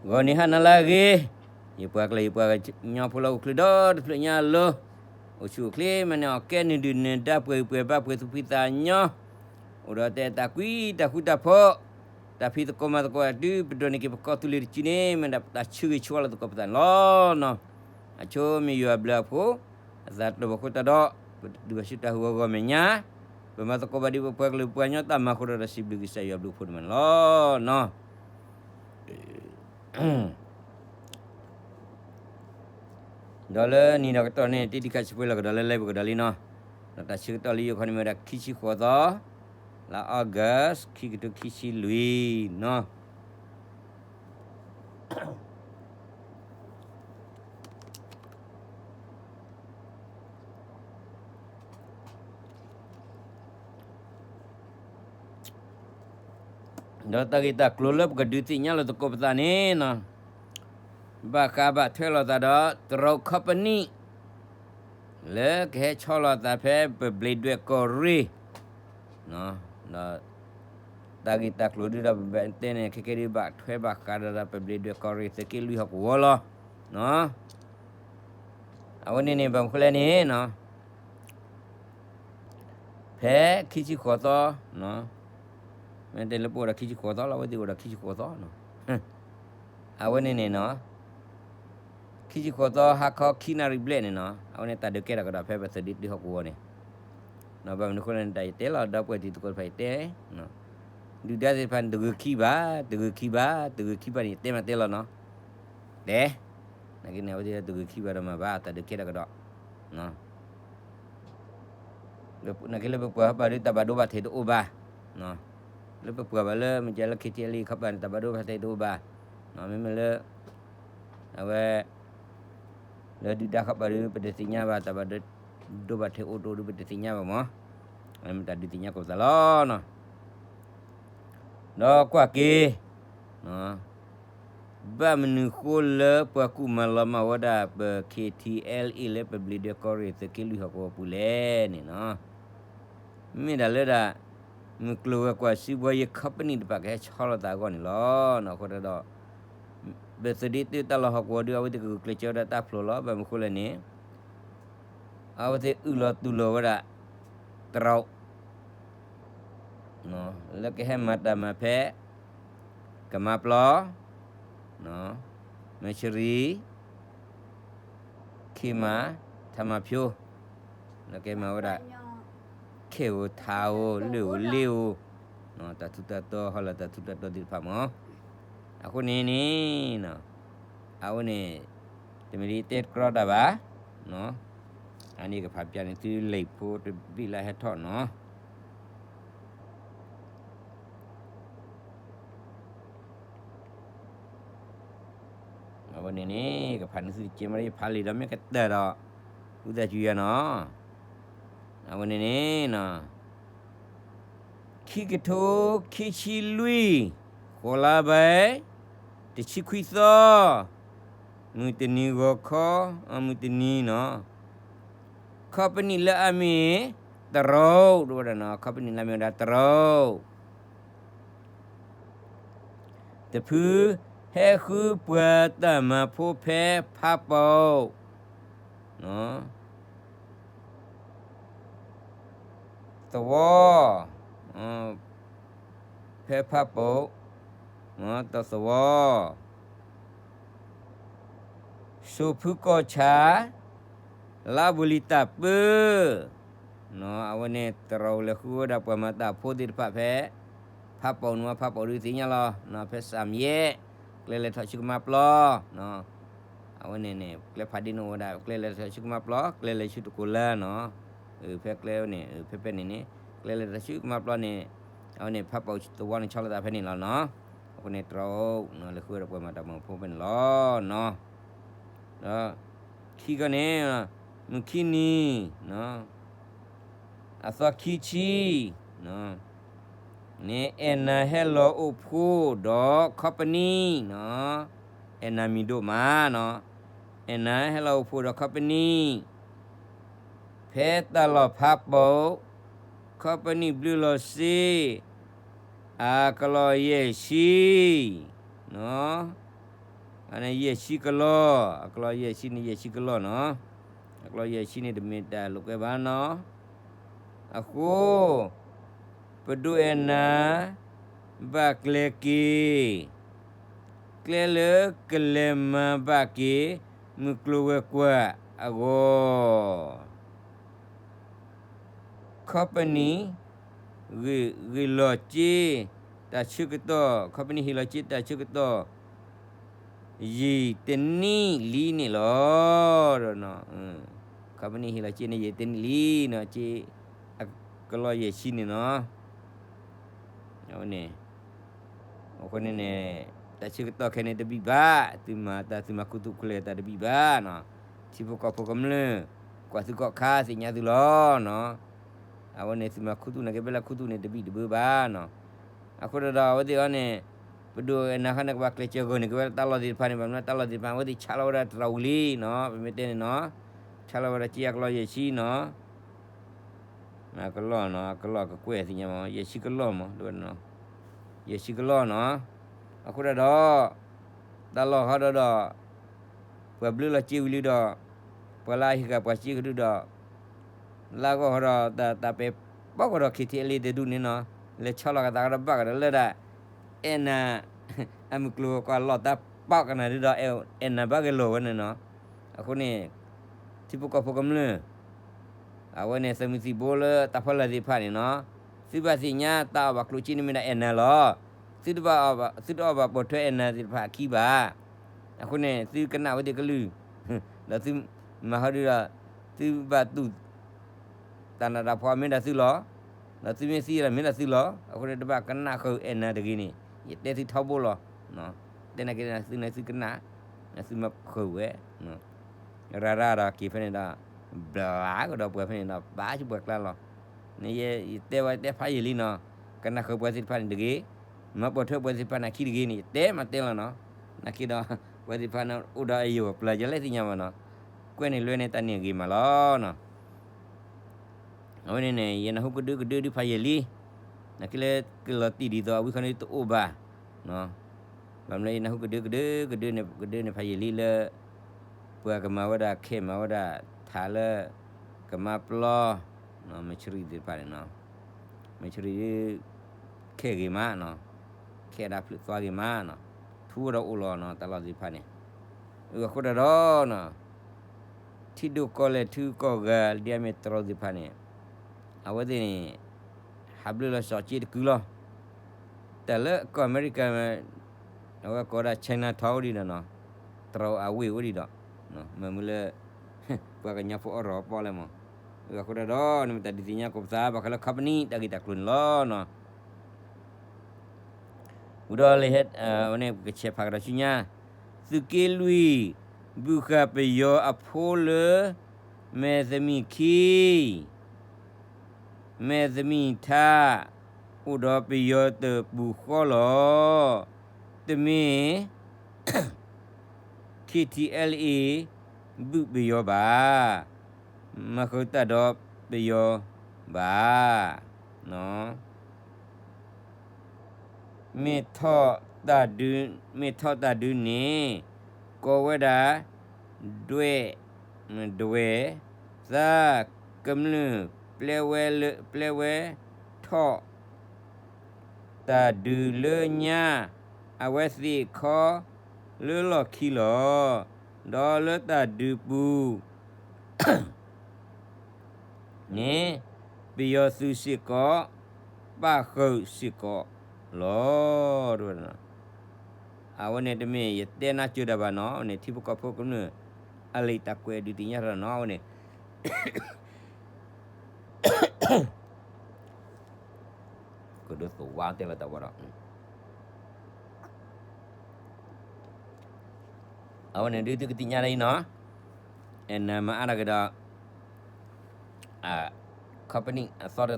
ဂီၤနံၤဟါနၤလၢအဂ့ၤ, ယပှၤကလုာ်ယပှၤကညီဖိလၢအိၣ်ချုးဒီတဖျၢၣ်ညါအလိၤ, အိၣ်ဆူၣ်အိၣ်ချ့မးန့ၣ် အီၣ်ကဲနုာ်ဒုၣ်နုာ်ဒါ ပှဲၤဂံၢ်ပှဲၤဘါ ပှဲၤသူၣ်ဖှံသးညီ, အိၣ်ဒီးတဲတၢ်ကွံတၢ်ဃူတၢ်ဖိး, တၢ်ဖံးသကိးမၤသကိး တုၤပဒိးန့ၢ်က့ၤပကီၢ်သူလ့ၤတစုန့ၣ် မ့ၢ်ဒၣ်ပတၢ်ဆၢဂ့ၤဆၢဝါလၢသကိးပသးန့ၣ်လီၤ. အဆိမ့ၢ်ယွၤအဘျုးအဖှိၣ်, အသးတဘၣ်ဃိတၢ်ဒီး ပဒုးဘၣ်ဆူတၢ်ဟးဂီၤဂီၢ်မဲာ်ညါ, ပမၤသကိးဘၣ်ဒ်ပပှၤကလုာ်ပှၤကညီတၢ်မၤအဃိဒီး စံးဘျုးကစၢ်ယွၤဘျုးဖှိၣ်န့ၣ်လီၤ. ဒီးလၢနံၤဒီးကတီၢ်န့ၣ် တံဒံးခးဆံးပှဲၤလီၤကဒီးလၢ live ပကဒီးလံနီၤ, ဒီးတၢ်ဆၢကတီၢ်လၢယိၤခီန့ၣ်မ့ၢ်ဝဲဒၣ်ခံဆံဃိးသီ, လါ August ခံကထိခံဆံလွံၢ်နီၤ. ဒီးတၢ်ဂ့ၢ်တၢ်ကျိၤလၢပကဒုးသ့ၣ်ညါလီၤသကိးပသးန့ၣ်နီၤ, ဘၣ်ဃးဘၣ်ထွဲလိာ်သးဒီး တရူး company လၢကဟဲဆီလီၤသးဖဲပဘျံးဒွဲၣ်ကီၢ်ရ့ၣ်, ဒီးတၢ်ဂ့ၢ်တၢ်ကျိၤဒုဒီး ပဘၣ်တဲန့ၣ် ခဲကဲဒုးဘၣ်ထွဲဘၣ်ဃးဒီး ပဘျံးဒွဲၣ်ကီၢ်ရ့ၣ် သုးက့လွံၢ်ဟီၣ်ကဝီၤလီၤ. အဝဲန့ၣ်န့ၣ် ဘၣ်မနုၤဃိလဲၣ်န့ၣ်နီၤ, ဖဲခံဆံဃိးသီ, မ့ၢ်တဲလၢပအိၣ်ဒီးခံဆံဃိးသီလီၤ, အဝဲသ့ၣ်အိၣ်ဒီးခံဆံဃိးသီနီၤ. အဝဲန့ၣ်န့ၣ်နီၤ, ခံဆံဃိးသီ ဟါခီခံနၣ်ရံၣ်ဘျဲၣ်န့ၣ်နီၤ, အဝဲန့ၣ်တၢ်ဒုးကဲထီၣ်ကဒီးဖဲပသုးဒ့တုဟီၣ်ကဝီၤန့ၣ်, ဘၣ်မနုၤဃိလဲၣ်န့ၣ် တၢ်ယတဲလီၤဒီပုၢ်ဝဲၢ်တံၤသကိးတဖၣ်ယတဲ, ဒုၣ်ဒါသ့ၣ်တဖၣ်န့ၣ် တဂုာ်ခံဘၣ်, တဂုာ်ခံဘၣ်, တဂုာ်ခံဘၣ်န့ၣ် ယတဲမးတဲလီၤနီၤ, တဲ, နာ်က့န့ၣ် အဝဲသ့ၣ်တဂုာ်ခံဘၣ်ဒီးမၤဘၣ် တၢ်ဒုးကဲထီၣ်ကဒီး နာ်က့လၢပပှၤဟီၣ်ပာ်ဒုး တၢ်ဘၣ်ဒိဘၣ်ထံးတအိၣ်ဘၣ်, လၢပပှၤဘၣ်လၢမ့ၢ်ကဲလၢ ခ့ထံအလံ ခီပာ်န့ၣ် တၢ်ဘၣ်ဒိဘၣ်ထံးတအိၣ်ဘၣ်, မ့မ့ၢ်လၢ အဝဲ လၢဒုၣ်ဒါခီပာ်ဒုး ပတသ့ၣ်ညါဘၣ်, တၢ်ဘၣ်ဒိဘၣ်ထံးအိၣ်တအိၣ်ဒုး ပတသ့ၣ်ညါဘၣ်မး, မ့ၢ်တၢ်ဒုးသ့ၣ်ညါကီးပသးလီၤနီၤ. ဒီးကွၢ်က့ၤ ဘၣ်မနုၤဃိလၢပှၤကူၣ်မၤလီၤမၢ်ဝဲဒၣ် ပ ခ့ထံအလံ လၢပဘျံးဒွဲၣ်ကီၢ်ရ့ၣ် သုးက့လွံၢ်ဟီၣ်ကဝီၤပူၤလဲၣ်န့ၣ်နီၤ, မ့ၢ်ဒၣ်လၢဒၣ် မုၢ်ကျိၤဝဲၤကွာ်စုဘှီယဲ company တဖၣ်ကဟဲဆီလီၤသးအဂီၢ်န့ၣ်လီၤ. အဃိဒီး ပသုးဒ့တုတၢ်လီၢ်ဟီၣ်ကဝီၤဒုး အဝဲသ့ၣ်ကဂုာ်ကျဲးစၢးဝဲဒၣ်တၢ်ဖျိးလီၤ. ဘၣ်မနုၤဃိလဲၣ်န့ၣ် အဝဲသ့ၣ်အုၣ်လီၤတူၢ်လိာ်ဝဲဒၣ် တရူး လၢကဟဲမၤတၢ်မၤဖဲ ကမါပျီ, မၢဆရံ, ခ့မၤ, ထးမၤဖၠိ, လၢကဟဲမၤဝဲဒၣ် ခဲဧိၤထးဧိၤ လၢၢ်ဧိၤလ့ဧိၤ, တၢ်ထူးတၢ်တီၤ ဟီၣ်လာ်တၢ်ထူးတၢ်တီၤသ့ၣ်တဖၣ်မး, အဃိန့ၣ်န့ၣ် အဝဲန့ၣ် တမ့ၢ်လၢယတဲတကြီတၢ်ဘၣ်, အန့ၣ်ကဖးပျၢ်န့ၣ် သုလံာ်ဖိတဘ့ၣ်လၢဟဲထီၣ်နီၤ. အဝဲန့ၣ်န့ၣ် ကဖးန့ၢ်သုတကဲမး ယဖးလံာ်ဒီးမ့ၢ်ကတၢၢ်ဒီး ဝံသးစူၤယၤနီၤ. အဝဲန့ၣ်န့ၣ် ခံကထိခံဆံလွံၢ် ဃိးလါဘဲ တဆံခွံသီ မုၢ်တနံၤဂီၤခီ မုၢ်တနံၤနီၤ company လၢအမ့ၢ်တရူး တဝဲဒၣ်နီၤ company လၢအမ့ၢ်ဝဲဒၣ်တရူး တဖု ဟဲဃုပှၤတၢ်မၤဖိဖဲဖးပိာ် သဝီ ဖဲဖးပိာ် တသဝီ စိာ်ဖုကီၢ်ဆၣ် လါဘိလံၤတၢ်ပၢ အဝဲန့ၣ် တရူးလဲၤဃုဝဲဒၣ်ပှၤမၤတၢ်ဖိသ့ၣ်တဖၣ်ဖဲ ဖးပိာ်န့ၣ် ဖးပိာ်ဒုးသ့ၣ်ညါလီၤ ဖဲစၢ်မယဲၣ် ကျဲလဲၤထီၣ်ဆူကမါပျီ အဝဲန့ၣ်န့ၣ် ကျဲဖးဒ့န့ၣ်အိၣ်ဝဲဒၣ် ကျဲလဲၤထီၣ်ဆူကမါပျီ ကျဲလဲၤဆူတကိးလၢနီၤ ဖဲကျဲန့ၣ် ဖဲဖဲန့ၣ်န့ၣ် ကျဲလဲၤထီၣ်ဆူကမါပျီန့ၣ် အဝဲန့ၣ် ဖးပိာ်သဝီန့ၣ်ဆီလီၤသးဖဲန့ၣ်လီၤနီၤ အဃိန့ၣ် တရူး လဲၤဃုဝဲဒၣ်ပှၤမၤတၢ်မၤဖိဖဲန့ၣ်လီၤနီၤ ဒီးခံကီၢ်န့ၣ် မုၢ်ခံနံၤ အသီခံဆံ န့ၣ် အဲၣ်နၤဟဲလီၤအိၣ်ဖှိၣ်ဒီး company နီၤ အဲၣ်နၤမံၤဒိၣ်မးနီၤ အဲၣ်နၤဟဲလီၤအိၣ်ဖှိၣ်ဒီး company ဖဲတၢ်လီၢ်ဖးပိာ် company ဘျုးလီၤစ့ အကလီၢ်ယဲၢ်ဆံ နီၤ ယဲၢ်ဆံကလီၢ်, အကလီၢ်ယဲၢ်ဆံန့ၣ် ယဲၢ်ဆံကလီၢ်နီၤ. အကလီၢ်ယဲၢ်ဆံန့ၣ် တမ့ၢ်တၢ်လိာ်ကွဲဘၣ်နီၤ. အဃိ ပဒိၣ်အဲၣ်နၤ ဘၣ်ကျဲက့ၤ, ကျဲလၢကလဲၤမၤဘၣ်က့ၤ မုၢ်ကျိၤဝဲၤကွာ်အဂီၢ် company ဂ့ၤလီၤစ့ တၢ်ဆၢကတီၢ်, company ဟ့ၣ်လီၤစ့တၢ်ဆၢကတီၢ် ယံာ်တနံၣ်လံန့ၣ်လီၤ. company ဟ့ၣ်လီၤစ့န့ၣ် ယံာ်တနံၣ်လံနီၤ, စ့အကလီၢ်ယဲၢ်ဆံန့ၣ်နီၤ. အဃိန့ၣ် အဃိန့ၣ်န့ၣ် တၢ်ဆၢကတီၢ်ခဲအံၤန့ၣ်တဘံၣ်ဘၣ်, သုမၤတၢ် သုမၤခူသူၣ်ခူလဲၢ်တၢ်တဘံၣ်ဘၣ်နီၤ. ထံဖိကီၢ်ဖိကမျၢၢ် ကွၢ်သုကီၢ်ခါသ့ၣ်ညါသုလီၤနီၤ. အဝဲန့ၣ် သုမၤခူသူၣ်န့ၣ် ကဘၣ်လၢခူသူၣ်န့ၣ် တဘံၣ်တဘၣ်ဘၣ်နီၤ. အဃိဒီး အဝဲသ့ၣ်အံၤန့ၣ် ပဒိၣ်အဲၣ်နၤခါန့ၣ် ကဘၣ်ကျဲးစၢးဂီၢ်န့ၣ် ကဘၣ်လၢတၢ်လီၢ်သ့ၣ်တဖၣ်န့ၣ် ဘၣ်မနုၤတၢ်လီၢ်သ့ၣ်တဖၣ် အဝဲသ့ၣ်ဆါလီၤဝဲဒၣ်တရၢ်ဝံၤလံနီၤ. ပမ့ၢ်တဲန့ၣ်နီၤ, ဆါလီၤဝဲဒၣ်စ့အကလီၢ်ယဲၢ်ဆံနီၤ. အကလီၢ်နီၤ, အကလီၢ်ကကွဲၢ်သ့ၣ်ညါမး, ယဲၢ်ဆံကလီၢ်မး, ယဲၢ်ဆံကလီၢ်နီၤ. အဃိဒၣ်ဒီး တၢ်လီၢ်ဟီဒီးဒီး ပှၤဘျၢလီၤစ့ဝံၤလံဒီး ပှၤလၢအဟ့ၣ်ဃာ်ပှၤစ့ကဒုဒီး လၢအဂီၢ်ဟီဒီး တၢ်ပဲာ်ပီၣ်ကဒီး ခံထံအလံတဒူၣ်န့ၣ်နီၤ, လဲၤဆီလီၤကသးကဒီးဘၣ်ကဒီးလၢဒၣ် အဲၣ်နၤ အမုၢ်ကျိၤဝဲၤကွာ်လီၤတၢ်ပီၣ်ကနၣ်ဒုဒီး အဲၣ်နၤဘၣ်ဂဲၤလိာ်ဝဲန့ၣ်နီၤ. အဃိန့ၣ် ထံဖိကီၢ်ဖိကမျၢၢ် အဝဲန့ၣ် သုးမုၢ်သံၣ်ဘိလၢတၢ်ဖီလာ်သ့ၣ်တဖၣ်န့ၣ်နီၤ, သုဘၣ်သ့ၣ်ညါတၢ်အီၣ်ဘၣ်ကျိၣ်စ့န့ၣ်မ့ၢ်ဒၣ်အဲၣ်နၤလီၤ. သုတဘၣ်အီၣ်ဘၣ်, သုတအီၣ်ဘၣ်ပိာ်ထွဲအဲၣ်နၤသ့ၣ်တဖၣ်အခံဘၣ်. အဃိန့ၣ် သုကနၣ်ဝဲသ့ၣ်ကလုၢ်, ဒီးသုမၤဟီဒုဒီး သုဘၣ်တူၢ် တၢ်နးတၢ်ဖှီၣ်မ့ၢ်ဒၣ်သုလီၤ. ဒီးသုမ့ၢ်သံဒီးမ့ၢ်ဒၣ်သုလီၤ. အဃိန့ၣ် တဘၣ်ကနၣ်ဃုာ်အဲၣ်နၤတဂ့ၤန့ၣ် ယတဲသုထီဘိလီၤ. တဲနာ်က့ၤန့ၣ် သုန့ၣ်သုကနၣ်, သုမၤဃုာ်ဝဲ ရၤရၤဒီးက့ၤဖဲန့ၣ်ဒီး ဘျါကဒီးပှၤဖဲန့ၣ်ဒီး ဘၣ်ဆူပှၤကျါလီၤ. န့ၣ်ယတဲဝဲတဲဖးယံာ်လံနီၤ, ကနၣ်ဃုာ်ပှၤသ့ၣ်တဖၣ်န့ၣ်တဂ့ၤ, မၤပိာ်ထွဲပှၤသ့ၣ်တဖၣ်န့ၣ်အခံတဂ့ၤန့ၣ် ယတဲမၤတဲလီၤနီၤ. နာ်က့ဒီး ပှၤသ့ၣ်တဖၣ်န့ၣ် အိၣ်ဒီးအယိာ်ပျၢ်ယလဲၣ်သ့ၣ်ညါဘၣ်နီၤ, ကွဲးန့ၣ်လွဲန့ၣ်တၢ်န့ၣ်အဂ့ၤမးလီၤနီၤ. အဝဲန့ၣ်န့ၣ် ယနၢ်ဟူကဒုကဒုဒုဖးယံာ်လံ, နာ်က့လၢကလီၤတံၢ်ဒ်သိးအဝံခီန့ၣ်တအိၣ်ဘၣ် ဘၣ်မနုၤလၢယနၢ်ဟူကဒုကဒု ကဒုန့ၣ် ကဒုန့ၣ်ဖးယံာ်လံလၢ ပှၤကမၤဝဲဒၣ် ခဲမၤဝဲဒၣ် ထးလၢ ကမါပျီ မ့ၢ်ဆရံသ့ၣ်တဖၣ်န့ၣ်နီၤ, မ့ၢ်ဆရံ ခဲဂ့ၤမးနီၤ, ခဲဒၣ်ဖျုးသွါဂ့ၤမးနီၤ, ထူဝဲဒီးအိၣ်လီၤနီၤ တၢ်လီၢ်သ့ၣ်တဖၣ်န့ၣ်, အဃိဒၣ်ဒီး ထံဒိၣ်ကီၢ်လဲၢ်ထံကီၢ်ဂၤ ဒ်အမ့ၢ်တရူးသ့ၣ်တဖၣ်န့ၣ် အဝဲသ့ၣ်န့ၣ် ဟးဘျုးလီၤစီၤက့တကုလီၤ. တၢ်လၢကီၢ်အမဲရကၤ အဝဲကိးဒၣ် Chinatown အိၣ်ဒံးဒီးနီၤ, တရူးအဝ့ၢ်အိၣ်ဒံးဒီး, မ့ၢ်မုၢ်လၢ ပှၤကညီဖိအီၣ်ရီအပီၣ်လဲၣ်မး, အဃိဒၣ်ဒီး နမ့ၢ်တၢ်ဒုးသ့ၣ်ညါကိးပသး ဘၣ်ဃးလၢ company တၢ်ဂ့ၢ်တၢ်ကျိၤန့ၣ်လီၤနီၤ. ဝံၤဒီးလၢဟဲ အဝဲန့ၣ် ပကဆဲးဖးကဒီးဆူညါ, သုးက့လွံၢ် ဘုၣ်ဃာ်ပယီၤအဖိလၢ မဲာ်သမံၣ်ခံ မဲာ်သမံၣ်ထါ အိၣ်ဒီးပယီၤတပူၤဃီလီၤ. တမ့ၢ် KTLA ဘုၣ်ပယီၤဘၣ်, မၤဃုာ်တၢ်ဒီးပယီၤဘၣ်. မ့ၢ်ထီၣ်တၢ်ဒုး မ့ၢ်ထီၣ်တၢ်ဒုးန့ၣ် ကိးဝဲဒၣ် ဒွဲၣ် ဒွဲၣ် သး ကမျၢၢ် ပျဲဝဲလၢ ပျဲဝဲထီၣ် တၢ်ဒုးလၢညါ အဝဲသ့ၣ်ခီလၢလီၢ်ခံလီၤ. ဒီးလၢတၢ်ဒုးပူၤ န့ၣ် ပယီၤသုးစ့ၢ်ကီး ပၣ်ဃုာ်စ့ၢ်ကီးလီၤ. အဝဲန့ၣ်တမ့ၢ်ယတဲနါစၢၤတၢ်ဘၣ်နီၤ, အဝဲန့ၣ်ထံဖိကီၢ်ဖိကမျၢၢ် အလံာ်တၢ်ကွဲးဒုးသ့ၣ်ညါတၢ်နီၤ, အဝဲန့ၣ် ကဒုးသဝါတဲလီၤတၢ်ဝဲဒီး အဝဲန့ၣ်ဒုးသုကသ့ၣ်ညါဒ်အံၤနီၤ, အဲၣ်နၤမၤအါထီၣ်က့ၤဒီး company အသီတတီၤ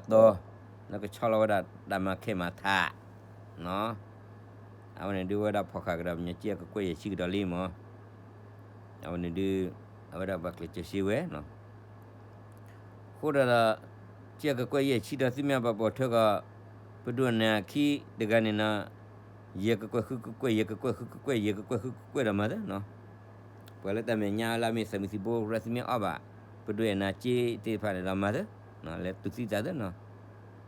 လၢကဆီလီၤဝဲဒၣ် တၢ်မၤခဲမၤထးနီၤ, အဝဲန့ၣ်ဒုးဝဲဒၣ်ဖီၣ်ဃာ်ကဒီး ပညီစ့အကကွဲၢ်ယဲၢ်ဆံကဒီးလံမး, အဝဲန့ၣ်ဒုး အဝဲဒၣ်ပှၤကျဲးစၢးစ့ဝဲနီၤ. အဃိဒီး စ့အကကွဲၢ်ယဲၢ်ဆံဒီး သုမ့ၢ်ဘၣ်ပိာ်ထွဲကီး ပဒိၣ်နၤခံတဂၤန့ၣ်နီၤ, ယကကွဲးဃုကကွဲၢ်, ယကကွဲးဃုကကွဲၢ်, ယကကွဲးဃုကကွဲၢ်ဒီးမၤသၢနီၤ. ပှၤလၢတၢ်မဲာ်ညါလၢအမ့ၢ်သးမုၢ်သံၣ်ဘိ ရၢၢ်သံမ့ၢ်အီၣ်ဘၣ် ပဒွဲၣ်နၤက့သ့ၣ်တဖၣ်န့ၣ်ဒီးမၤသၢ, လဲၤတူၢ်သံသးသၢနီၤ.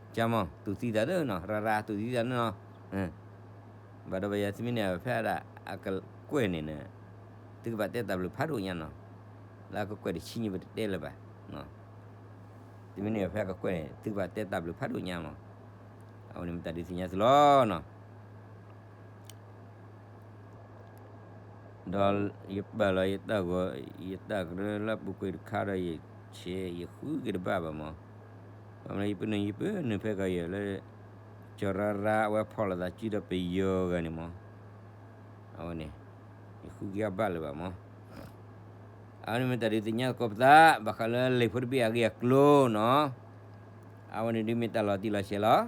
ကမီၤ တူၢ်သံသးသၢနီၤ, ရၤရၤ တူၢ်သံသးသၢနီၤ. ဘၣ်ဒီးဘၣ်ယၤသုမ့ၢ်န့ၣ် ဖဲဒၣ်အကကွဲၢ်န့ၣ်န့ၣ် သုကဘၣ်တဲတၢ်ဘျုးဖးဒိၣ်ညါနီၤ. လၢအကကွဲၢ်တဆံညါပတတဲလၢၤဘၣ်. သုမ့ၢ်န့ၣ်ဖဲအကကွဲၢ်န့ၣ် သုကဘၣ်တဲတၢ်ဘျုးဖးဒိၣ်ညါမး. အဝဲန့ၣ်မ့ၢ်တၢ်ဒုးသ့ၣ်ညါသုလီၤနီၤ. ဒီးယပာ်လီၤယတၢ်ဂီၤ ယတၢ်ကရၢလၢအပူၤကွံာ်တခါဒီး ယဆဲးယဃုက့ၤတဘၣ်ဘၣ်မး. ဘၣ်မနုၤယပနုာ် ယပနုာ်ဖဲကီးယဲၢ်လၢ ကၠီၤရၤရၤအဝဲဖီၣ်လိာ်သးစုဒီးပယီၤဂၤန့ၣ်မး. အဝဲန့ၣ် ယဃုက့ၤအီၤဘၣ်လၢၤဘၣ်မး. အဝဲန့ၣ်မ့ၢ်တၢ်ဒုးသ့ၣ်ညါသကိးပသး ဘၣ်ဃးလၢလံာ်ဖိတဘ့ၣ်အဂ့ၢ်အကျိၤနီၤ. အဝဲန့ၣ်ဒုးမ့ၢ်တၢ်လီၤတံၢ်လီၤဆဲးလီၤ.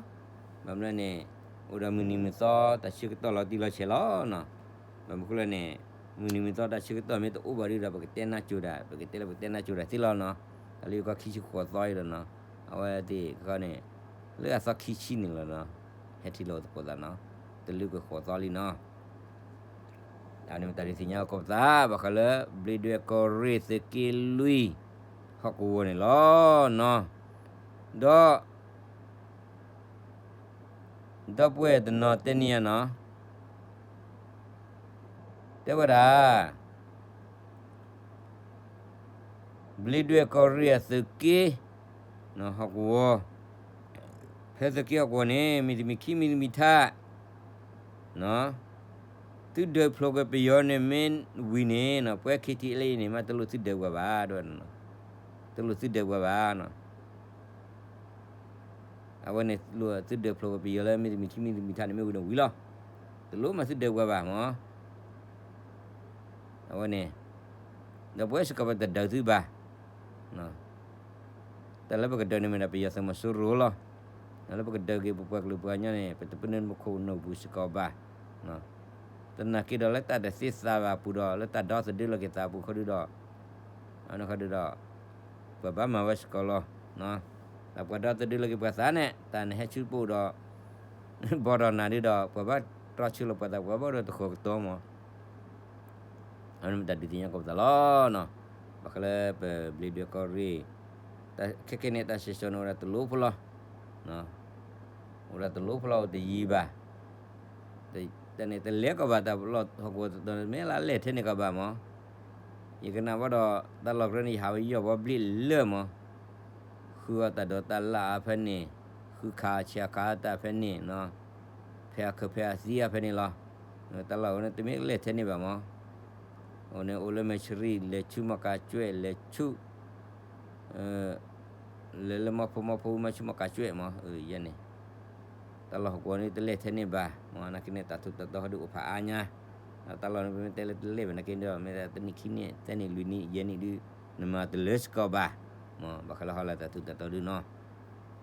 ဘၣ်မနုၤန့ၣ် အိၣ်ဒီးမုၢ်နံၤမုၢ်သီ တၢ်ဆၢကတီၢ်လီၤတံၢ်လီၤဆဲးလီၤနီၤ. ဘၣ်မနုၤဃိလဲၣ်န့ၣ် မုၢ်နံၤမုၢ်သီတၢ်ဆၢကတီၢ်မ့ၢ်တအိၣ်ဘၣ်ဒီး ပကတဲနၢ်ကၠိၤဒၣ် ပကတဲလၢပကတဲနၢ်ကၠိၤဒၣ်သ့လီၤနီၤ. တၢ်လၢယကီၢ်ခံဆံဃိးသီအံၤဒီးနီၤ အဝဲသ့ၣ်ကီန့ၣ် လၢအသီခံဆံန့ၣ်လီၤနီၤ. ဟဲထံၣ်လိာ်သကိးသးနီၤ တလုာ်ကွံာ်ဃိးသီလံနီၤ. အန့ၣ်မ့ၢ်တၢ်ဒုးသ့ၣ်ညါသကိးပသး ဘၣ်ဃးလၢ ဘျ့ဒွဲၣ်ကီၢ်ရ့ၣ်သုးက့လွံၢ် ဟီၣ်ကဝီၤန့ၣ်လီၤနီၤ. ဒီး ဒီပုၢ်ဝဲၢ်တနီၤတဲန့ၢ်ယၤနီၤ တဲဝဲဒၣ် ဘျ့ဒွဲၣ်ကီၢ်ရ့ၣ်အသုးက့ ဟီၣ်ကဝီၤ ဖဲသုးက့ဟီၣ်ကဝီၤန့ၣ် မ့ၢ်တမံၤခံမံၤတမံၤထါ သုဒၢးဖျိးက့ၤပယီၤန့ၣ်မ့ၢ်ဝံၤန့ၣ်နီၤ ပဝဲ ခ့ထံလ့န့ၣ် မ့ၢ်တလိၣ်သုဒၢးပှၤဘၣ် တလိၣ်သုဒၢးပှၤဘၣ်နီၤ. အဝဲန့ၣ် သုဒၢးဖျိးက့ၤပယီၤလၢမ့ၢ်တမံၤခံမံၤတမံၤထါန့ၣ် မ့ၢ်ဝံၤန့ၣ်ဝံၤလီၤ. တလိၣ်မၤသုဒၢးပှၤဘၣ်မး. အဝဲန့ၣ် ဒီးပဝဲစ့ၢ်ကီးပတဒၢးသုဘၣ်. တၢ်လၢပကဒၢးန့ၣ်မ့ၢ်ဒၣ်ပယီၤသုးမီၤစိရိၤလီၤ. လၢပကဒၢးက့ၤပပှၤကလုာ်ပှၤကညီန့ၣ် ပတပနုာ်မူခိၣ်နူာ်ပူၤစ့ၢ်ကီးဘၣ်. သနာ်က့ဒီးလၢတၢ်တသ့သးဘၣ်အပူၤဒီး လၢတၢ်ဒီသဒၢလီၤက့ၤသးအပူၤခီဒုဒီး အန့ၣ်ခီဒုဒီး ပှၤဘၣ်မၤဝဲစ့ၢ်ကီးလီၤ. တၢ်ပှၤဒီသဒၢလီၤက့ၤပှၤသးန့ၣ် တၢ်နဟဲဆူပအိၣ်ဒီး ဘီဒီးနၤဒုဒီး ပှၤဘၣ်တြီဆၢလီၤပှၤသး ပှၤဘၣ်အိၣ်ဒီးတဃီၤကတီၤမး. အန့ၣ်မ့ၢ်တၢ်ဒုးသ့ၣ်ညါကိးပသးလီၤနီၤ. ဘၣ်ဃးလၢပဘျ့ဒွဲၣ်ကီၢ်ရ့ၣ် ခဲကနံၣ်န့ၣ် တၢ်စံၣ်စိၤန့ၣ်အိၣ်ဒၣ်တလိၣ်ဖိလီၤ. အိၣ်ဒၣ်တလိၣ်ဖိလီၤ အိၣ်တယံာ်ဘၣ်. တၢ်န့ၣ်တလဲၤကီးဘၣ် တၢ်လီၢ်ဟီၣ်ကဝီၤတတီၤန့ၣ် မ့ၢ်လၢအလဲၤထဲန့ၣ်ကီးဘၣ်မး. ယကနၣ်ဘၣ်ဒီး တၢ်လီၢ်ကရၢန့ၣ် ယဟးဝဲယီၢ်ဘီဘျ့ၣ်လၢမး ဃုအီၣ်တၢ်ဒိးတၢ်လၣ်အဖဲန့ၣ်, ဃုခးဆးခးတၢ်ဖဲန့ၣ်, ဖဲအခုးဖဲအသံအဖဲန့ၣ်လီၤ. တၢ်လီၢ်ဝဲန့ၣ် တမ့ၢ်လဲၤထဲန့ၣ်ဘၣ်မး. အဝဲန့ၣ်အိၣ်လၢမဲၢ်ဆရံ လဲၤဆူမီၢ်ကးကွဲး လဲၤဆူ လဲၤလၢမီၢ်ဖိ မီၢ်ဖိမီၢ်ဆူမီၢ်ကးကွဲးမး ယဲန့ၣ် တၢ်လီၢ်ဟီၣ်ကဝီၤန့ၣ် တလဲၤထဲန့ၣ်ဘၣ်မး. နာ်က့န့ၣ် တၢ်ထူးတၢ်တီၤဟီဒုးအိၣ်ဖးအါညါ. တၢ်လီၢ်န့ၣ် ပမ့ၢ်တဲလၢတလဲၤဘၣ်နာ်က့ဒီး မ့ၢ်တနံၣ်ခံနံၣ် သၢနံၣ် လွံၢ်နံၣ် ယဲၢ်နံၣ်ဒုး နမၤတလၢစ့ၢ်ကီးဘၣ်မး. ဘၣ်ဃးလၢဟီၣ်လာ်တၢ်ထူးတၢ်တီၤဒုးနီၤ.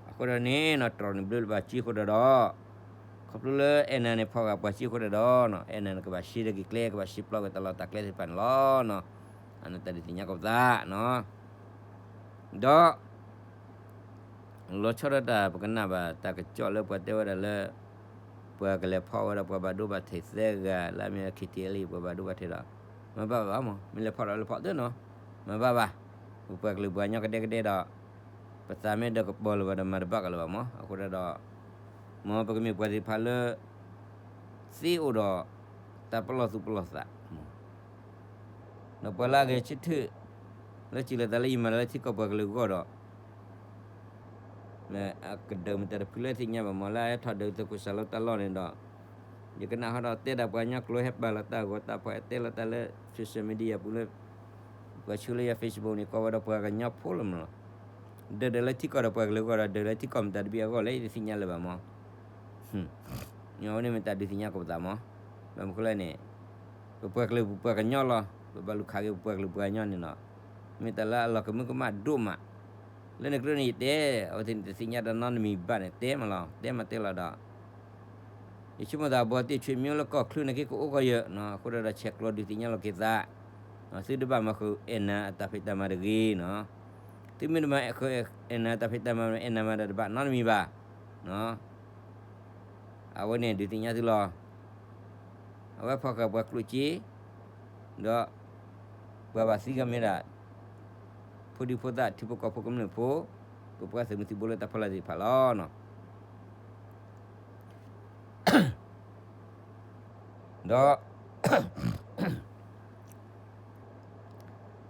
အဃိဒီးန့ၣ်နီၤ တြီၢ်န့ၣ်ဘျုးလၢပှၤစ့အဃိဒီးဒီး ခီဖျိလၢအဲၣ်နၤန့ၣ် ဖီၣ်ဃာ်ပှၤစ့အဃိဒီးဒီး အဲၣ်နၤန့ၣ် ကဘၣ်ရှဲတဂ့ၤကျဲ ကဘၣ်ရှဲပျီဝဲတၢ်လီၢ်တၢ်ကျဲသ့ၣ်တဖၣ်န့ၣ်လီၤ. အန့ၣ်တၢ်ဒုးသ့ၣ်ညါကိးပသးနီၤ. ဒီး လီၤဆီဒၣ်တၢ် ပကနၣ်ဘၣ်တၢ်ကစီၣ်လၢပှၤတဲဝဲဒၣ်လၢ ပှၤကလဲၤဖီၣ်ဝဲဒီးပှၤဘၣ်ဒိဘၣ်ထံးသၢဂၤ လၢအမ့ၢ် ခ့ထံလံ ပှၤဘၣ်ဒိဘၣ်ထံးဒီး မၤဘၣ်ဘၣ်မး မ့ၢ်လဲၤဖီၣ်ဒီးလဲၤဖီၣ်သ့နီၤ မၤဘၣ်ဘၣ်. ပပှၤကလုာ်ပှၤကညီကဒဲကဒဲဒီး ပသးမ့ၢ်ဒီးကပီၤလၢၤဘၣ်ဒီးမၤတဘၣ်ကလၢၤဘၣ်မး. အဃိဒီး မ်ပကမ့ၢ်ပှၤသ့ၣ်တဖၣ်လၢ သ့အိၣ်ဒီး တၢ်ပလီၢ်သူၣ်ပလီၢ်သး ဒီးပှၤလၢအဂဲၤဆၢထၢၣ် လၢစံးလီၤသးလၢယမၤတၢ်လၢထံကီၢ်ပှၤကလုာ်အဂီၢ်ဒီး အကဒုးမတၤတဖုလၢသ့ၣ်ညါဘၣ်မး လၢအဟဲထီၣ်ဒုးသုးခိၣ်စၢ်လီၤတၢ်လီၢ်န့ၣ်ဒီး ယကနၣ်ဟီဒီးတဲဒၣ်ပှၤကညီကျိာ် ဟဲပာ်လီၤတၢ်ဂီၤတၢ်ဖီၣ် ဟဲတဲလီၤတၢ်လၢ social media ပူၤလၢ ပှၤဆှၢလၢယၤ Facebook န့ၣ် ကိးဝဲဒီးပှၤကညီဖိလီၤမးလီၤ. ဒုးဒၣ်လၢထံကီၢ်ဒီးပှၤကလုာ်အဂီၢ်ဒီး ဒုးလၢထံကီၢ်မတၤတဘ့ၣ်အဂီၢ်လဲၣ် ယတသ့ၣ်ညါလၢၤဘၣ်မး. အဝဲန့ၣ်မ့ၢ်တၢ်ဒုးသ့ၣ်ညါကိးပသးမး. ဘၣ်မနုၤဃိလဲၣ်န့ၣ် ပပှၤကလုာ်ပပှၤကညီလီၤ. ပဘၣ်လူၤခးက့ၤပပှၤကလုာ်ပှၤကညီန့ၣ်လီၤ. မ့ၢ်တၢ်လၢအလီၤကမၢကမၣ်ဒိၣ်မး. လၢန့ၣ်ကရၢန့ၣ်ယတဲ အဝဲသ့ၣ်န့ၣ်တသ့ၣ်ညါတၢ်နီတမံၤဘၣ်န့ၣ် တဲမးလီၤ. တဲမးတဲလီၤဒီး ယဆိကမိၣ်သး ဘီတ့ၢ်ဆွေမျိုးလၢကီၢ်ချၢန့ၣ်က့ ကအိၣ်ကီၢ်ယၢၤ အဃိဒီး ဆဲးကျိးဒုးသ့ၣ်ညါလီၤက့ၤသး သုတဘၣ်မၤဃုာ်အဲၣ်နၤအတၢ်ဖံးတၢ်မၤတဂ့ၤနီၤ. သုမ့ၢ်တမၤဃုာ်အဲၣ်နၤအတၢ်ဖံးတၢ်မၤ အဲၣ်နၤမၤတၢ်တဘၣ်နီတမံၤဘၣ်. အဝဲန့ၣ်ဒုးသ့ၣ်ညါသုလီၤ. အဝဲဖီၣ်ဃာ်ပှၤကျိၣ်စ့, ဒီး ပှၤဘၣ်သံကမ့ၢ်ဒၣ် ဖိဒံဖိသၣ် ထံဖိကီၢ်ဖိကမျၢၢ်ဖိ, ပပှၤသုးမုၢ်သံၣ်ဘိလၢတၢ်ဖီလာ်သ့ၣ်တဖၣ်လီၤ.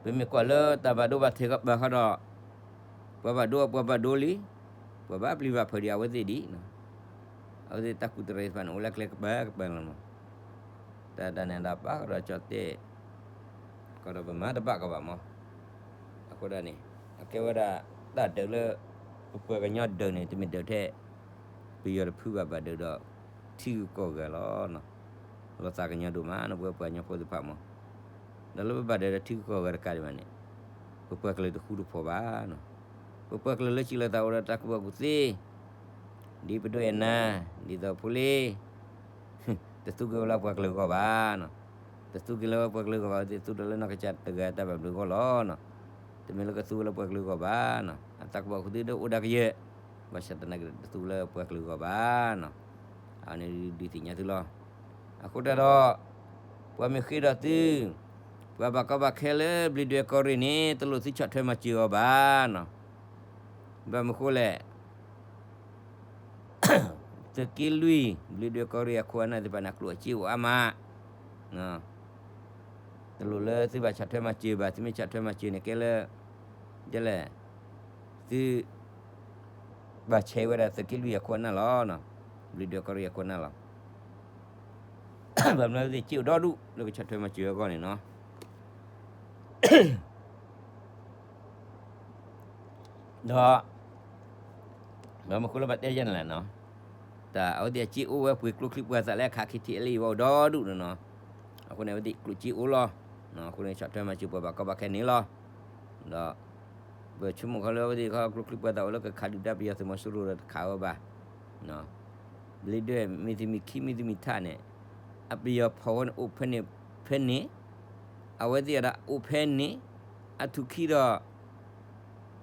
ဒီး ပမ့ၢ်ကွၢ်လၢတၢ်ဘၣ်ဒိဘၣ်ထံးကဘၣ်ဃီဒီး, ပှၤဘၣ်ဒိပှၤဘၣ်ဒိလံ, ပှၤဘၣ်ပျံၤဘၣ်ဖုးဒံးအဝဲသ့ၣ်ဒံး, အဝဲသ့ၣ်တၢ်ကူၣ်တရံးသ့ၣ်တဖၣ်န့ၣ် အိၣ်လၢကျဲကပၤကပၤလီၤနီၤ. တၢ်ဒၣ်န့ၣ်ဒၣ်ပၢ်ကဒီးကၠီၣ်တဲၣ် ကဒီးပမၤတဘၣ်ကဘၣ်မး, အဃိဒၣ်န့ၣ် အကဲဝဲဒၣ် တၢ်ဒုးလၢ ပပှၤကညီဒုးန့ၣ် တမ့ၢ်ဒုးထဲ ပယီၤတဖုဘၣ်, ဘၣ်ဒုးဒီး ထံဂုၤကီၢ်ဂၤလီၤ. လီၤသးကညီၤဒိၣ်မးန့ၣ် ပဝဲပှၤကညီဖိသ့ၣ်တဖၣ်မး, ဒီးလၢပဘၣ်ဒုးဒီးထံဂုၤကီၢ်ဂၤတကးဒံးဘၣ်န့ၣ်, ပပှၤကလုာ်တဃူတဖိးဘၣ်နီၤ. ပပှၤကလုာ်လၢစံးလီၤသးအိၣ်ဒီးတၢ်ကူၣ်ဘၣ်ကူၣ်သ့, ဒ်ပဒိၣ်အဲၣ်နၤ, ဒ်သိးဖိလ့ တသူက့ၤဝဲလၢပှၤကလုာ်အဂီၢ်ဘၣ်နီၤ. တသူက့ၤလၢပှၤကလုာ်အဂီၢ်ဘၣ်, သ့ၣ်သူဒီးလၢနီၢ်ကစၢ်တဂၤတၢ်ဘၣ်ဘျုးအဂီၢ်လီၤနီၤ. တမ့ၢ်လၢကသူဝဲလၢပှၤကလုာ်အဂီၢ်ဘၣ်နီၤ. အတၢ်ကူၣ်ဘၣ်ကူၣ်သ့ဒီးအိၣ်ဒၣ်ကယဲၢ်, ဘၣ်ဆၣ်သနာ်က့ တသူလၢပှၤကလုာ်အဂီၢ်ဘၣ်နီၤ. အန့ၣ်ဒုးသ့ၣ်ညါသုလီၤ. အဃိတၢ်ဒီး ပှၤမ့ၢ်ဃ့ဒီးသု ပှၤဘၣ်ကီဘၣ်ခဲလၢဘျံးဒွဲၣ်ကီၢ်ရ့ၣ်န့ၣ် တလိၣ်သုဆီၣ်ထွဲမၤစၢၤအီၤဘၣ်နီၤ. ဘၣ်မနုၤဃိလဲၣ် သုးက့လွံၢ် ဘျံးဒွဲၣ်ကီၢ်ရ့ၣ်အခိၣ်အနၢ်သ့ၣ်တဖၣ်န့ၣ် အကျိၣ်အစ့အိၣ်အါမး, တလိၣ်လၢသုဘၣ်ဆီၣ်ထွဲမၤစၢၤဘၣ်. သုမ့ၢ်ဆီၣ်ထွဲမၤစၢၤန့ၣ် ကဲလၢ ဒ်လဲၣ် သု ဘၣ်ဆဲးဝဲဒၣ်သုးက့လွံၢ်အခိၣ်အနၢ်လီၤ. ဘျံးဒွဲၣ်ကီၢ်ရ့ၣ်အခိၣ်အနၢ်လီၤ. ဘၣ်မနုၤသုးက့အိၣ်ဒီဒူၣ်လၢကဆီၣ်ထွဲမၤစၢၤအဂီၢ်န့ၣ်နီၤ. ဒီး ဘၣ်မနုၤဃိလၢဘၣ်တဲယဲၢ်န့ၣ်လဲၣ်နီၤ, တၢ်အဝဲသ့ၣ်အစ့အိၣ်ဝဲပှ့ၤကျိချံပှၤသးလၢအခး ခ့ထံအဲလ့ ဝဲအိၣ်ဒီဒူၣ်န့ၣ်နီၤ. အဃိန့ၣ် အဝဲသ့ၣ်ကျိၣ်စ့အိၣ်လီၤ. အဃိန့ၣ် ဆီၣ်ထွဲမၤစၢၤပှၤဘၣ်ကီဘၣ်ခဲန့ၣ်လီၤ. ဒီး ပဆိကမိၣ်ခီလၢအဝဲသ့ၣ်ခီ ကျိချံပှၤသးအိၣ်လၢကခးဒုၣ်ဒါပယီၤသုးမီၤစိရိၤဒီးတခးဝဲဘၣ် ဘျံးဒွဲၣ်မ့ၢ်သမံၤခံမ့ၢ်သမံၤထးန့ၣ် အပယီၤဖီၣ်ဝဲန့ၣ်အိၣ်ဖဲန့ၣ်ဖဲန့ၣ်, အဝဲသ့ၣ်အဒၣ်အိၣ်ဖဲန့ၣ်, အထူၣ်ခံဒီး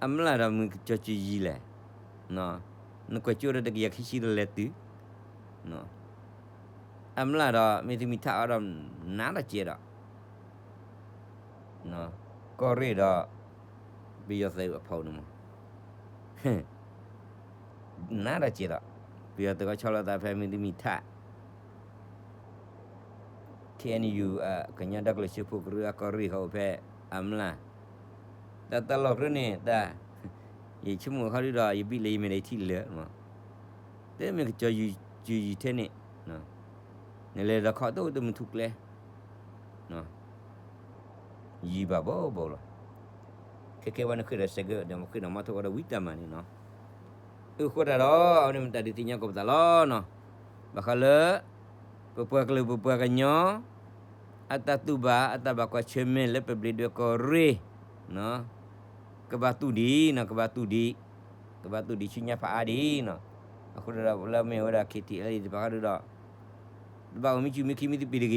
အမျၢ်ဒီးမ့ၢ်ကစီၤစုၤယံၤလဲၣ်, နကွဲးကၠိဒီးတကယၤခံဆံဒီးလဲၤတုၤ, အမျၢ်ဒီးမ့ၢ်သမံၤထးအီၤဒီး နးတၢ်စဲးဒီး ကီၢ်ရ့ၣ်ဒီး ပယီၤသုးအဖီၣ်န့ၣ်မး နးတၢ်စဲးဒီး ပယီၤသုးကဆီလီၤသးဖဲမ့ၢ်သမံၤထး ခ့ၣ်အဲၣ်ယူၣ် ကညီဒီကလုာ်စၢဖှိၣ်ကရၢအကီၢ်ရ့ၣ်ဃီအိၣ်ဖဲအမျၢ်, တၢ်တၢ်လီၢ်ရၢန့ၣ်တၢ်, ယဆိကမိၣ်ခီဒုဒီး ယဘံၣ်လၢယမဲာ်ဒီးယထံၣ်လၢာ်မး, တမ့ၢ်ကစီၤစုၤယံၤထဲန့ၣ်, နလဲၤဒီးခီတအိၣ်တမုၢ်ထူၣ်ကျဲ ယံၤဘၣ်ဘၣ်ဘၣ်လီၤ. ခဲကဲဝဲနဃ့ဒီးစဲးကၢးဒီး မ့ၢ်ဃ့ဒီးမီထိၣ်ဝဲဒီးဝံတၢ်မၤန့ၣ်နီၤ. အဃိတၢ်ဒီး အဝဲန့ၣ်မ့ၢ်တၢ်ဒုးသ့ၣ်ညါကိးပသးလီၤနီၤ. ဘၣ်ဃးလၢ ပပှၤကလုာ်ပပှၤကညီ အတၢ်တူၢ်ဘၣ် အတၢ်ဘၣ်ကွၢ်ဆၢၣ်မဲာ်လၢပဘျံးဒွဲၣ်ကီၢ်ရ့ၣ် ကဘၣ်တူၢ်ဒံးနီၤ, ကဘၣ်တူၢ်ဒံး, ကဘၣ်တူၢ်ဒံးဆူညါဖးအါဒံးနီၤ. အဃိတၢ်ဒီး လၢမ့ၢ်ဝဲဒၣ် ခ့ထံအဲလ့ သ့ၣ်တဖၣ်ဃီဒုဒီး တဘၣ်အိၣ်မံစူၣ်မံခံမံသပ့ၤတဂ့ၤ,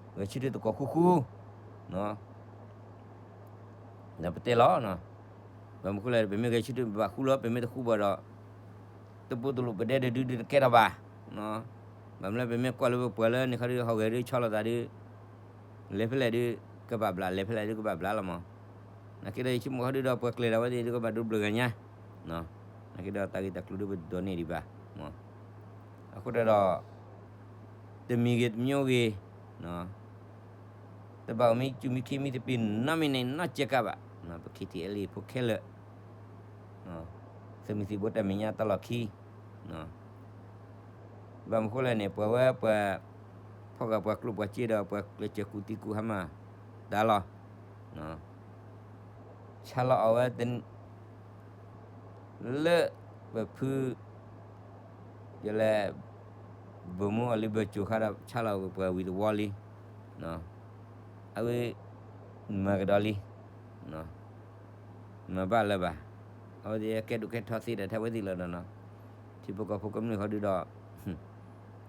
ဂဲၤဆၢထၢၣ်သကိးဃူဃူ, ဒီးပတဲလီၤ, ဘၣ်မနုၤဃိလဲၣ် ပမ့ၢ်ဂဲၤဆၢထၢၣ်ဘၣ်ဃူလီၤ ပမ့ၢ်တဃူဘၣ်ဒီး တပိတလိၣ်ပဒဲတဒုဒုတကဲထီၣ်ဘၣ်. ဘၣ်မနုၤလဲၣ် ပမ့ၢ်ကွၢ်လၢပပှၤလၢန့ၣ်ခီဒု ဟီၣ်ဂဲၤဒုဆီလီၤသးဒု လဲၤဖဲလဲၣ်ဒု ကဘၣ်ဘျး လဲၤဖဲလဲၣ်ဒုကဘၣ်ဘျးလီၤမး. နာ်က့ဒီးယဆိကမိၣ်ခီဒုဒီး ပှၤကျဲၤဒၣ်ဝဲသ့ၣ်ဒုကဘၣ်ဒိဘျုးဂၤညါ, နာ်က့ဒီးတၢ်ဂ့ၢ်တၢ်ကျိၤဒုပဒိးန့ၢ်ဒံးဘၣ်မး. အဃိတၢ်ဒီး တမံၤဂ့ၤတမံၤဂ့ၤ တဘၣ်အိၣ်မံစူၣ်မံခံမံသပ့ၤနီတမံၤန့ၣ်နီတစဲးကးဘၣ်. ပ ခ့ထံအဲလ့ ဖိခဲလၢာ် သုးမုၢ်သံၣ်ဘိတၢ်မဲာ်ညါတၢ်လီၢ်ခံ ဘၣ်မနုၤဃိလဲၣ်န့ၣ် ပှၤဝဲပှၤ ဖီၣ်ဃာ်ပှၤကျိၣ်ပှၤစ့ဒီး ပှၤကျဲးစၢးကူၣ်သံကူၣ်ဟါမၢ်တၢ်လီၤ. ဆါလီၤအီၤဝဲ လၢပဖု ယလဲၤ ဘိၣ်မူအီၤလံ ဘၢၣ်စၢၤခါဒီး ဆါလီၤပှၤဝံၤတဝီလံ. အဝဲ မၤကဒီးလံ မၤဘၣ်လၢၤဘၣ်. အဝဲသ့ၣ်ကဲဒိၣ်ကဲထီသ့ဒီး ထဲဝဲသ့ၣ်လီၤနီၤ. ထံဖိကီၢ်ဖိကမျၢၢ်ဃီဒုဒီး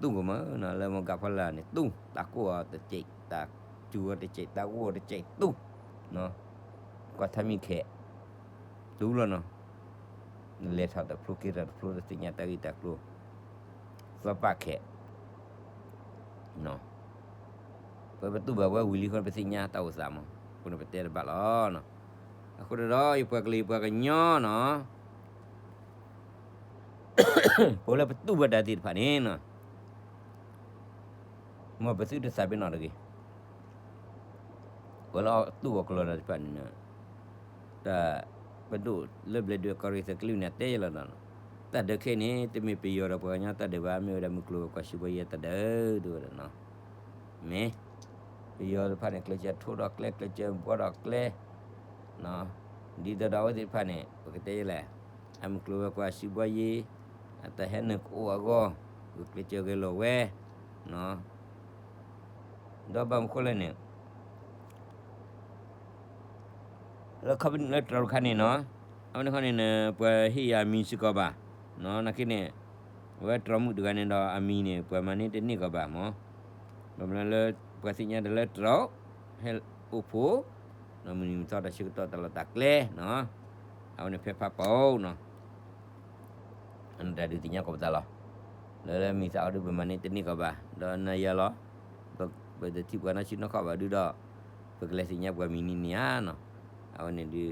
တူၢ်ကမၢနီၤ လၢမ့ၢ်ကၤဖီလာ်န့ၣ် တူၢ် တၢ်ကိၢ်အီၤတစဲး တၢ်စူၤအီၤတစဲး တၢ်ဂိၢ်အီၤတစဲး တူၢ် ကွၢ်ထါမံၤခဲ တူၢ်လီၤနီၤ. နလဲၤထီၣ်တဖျိက့ၤထီၣ်တဖျိ တသ့ၣ်ညါတၢ်ဂ့ၢ်တၢ်ကျိၤ သီပၣ်ခဲ ပပတူၢ်ဘၣ်ဝဲဝံၤလံအဃိန့ၣ် ပသ့ၣ်ညါတၢ်အိၣ်သးမး, အဃိန့ၣ်ပတဲတဘၣ်လီၤ. အဃိဒီး ယပှၤကလုာ်ယပှၤကညီနီၤ, ပဝဲလၢပတူၢ်ဘၣ်တၢ်သ့ၣ်တဖၣ်န့ၣ်နီၤ, မ်ပသုတသးပ့ၤနီၣ်တဂ့ၤ. ပှၤလၢအတူၢ်အီၤကလီတၢ်သ့ၣ်တဖၣ်န့ၣ်, တၢ်ပဒိၣ်လၢဘျဲၣ်ဒွဲၣ်ကီၢ်ရ့ၣ်သၢကလုာ်န့ၣ် အတဲယလီၤနီၤ, တၢ်ဒုးခဲအံၤန့ၣ် တမ့ၢ်ပယီၤဒီးပှၤကညီတၢ်ဒုးဘၣ်, မ့ၢ်ဝဲဒၣ်မုၢ်ကျိၤဝဲၤကွာ်စံးဘှီယဲတၢ်ဒုး တဲဝဲဒၣ်နီၤ. မ့ၢ်ပယီၤသ့ၣ်တဖၣ်န့ၣ် ကျဲးစၢးထိးဒီးကျဲ, ကျဲးစၢးဘှီဒီးကျဲ, ဒ်သိးဒီးအဝဲသ့ၣ်တဖၣ်န့ၣ် ပကတဲယလဲၣ်, အမုၢ်ကျိၤဝဲၤကွာ်စံးဘှီယဲ, အတၢ်ဟဲနုာ်ကအိၣ်အဂီၢ်, ဂုာ်ကျဲးစၢးဂဲၤလိာ်ဝဲ, ဒီးဘၣ်မနုၤဃိလဲၣ်န့ၣ် လၢခီပနံၣ်လၢတြီၤတခါန့ၣ်နီၤ, အဝဲန့ၣ်ခီန့ၣ် ပှၤဟ့ၣ်ယၤအမံၤစ့ၢ်ကီးဘၣ်, နာ်က့န့ၣ် အဝဲတြီၤမုၣ်တဂၤန့ၣ်ဒီးအမံၤန့ၣ် ပှၤမၤန့ၢ်တန့ၢ်ကီးဘၣ်မး, ဘၣ်မနုၤလၢ ပှၤသ့ၣ်ညါတၢ်လၢတြီၤ, ဟဲအိၣ်ဖှိၣ်, မုၢ်နံၤမုၢ်သီတၢ်ဆၢကတီၢ်တၢ်လီၢ်တၢ်ကျဲ, အဝဲန့ၣ်ဖဲဖးပီနီၤ အတၢ်ဒုးသ့ၣ်ညါကီးပသးလီၤ. လၢလၢမံၤသးအီၤဒုး ပမၤန့ၢ်တန့ၢ်ကီးဘၣ်, ဒီးနၤယၤလီၤ, ပတထံၣ်ပှၤနီၢ်ဆံနီၢ်ခီၣ်ဘၣ်ဒုးဒီး, ပကလဲၤသ့ၣ်ညါပှၤမံၤန့ၣ်န့ၣ်ဧါနီၤ. အဝဲန့ၣ်ဒုး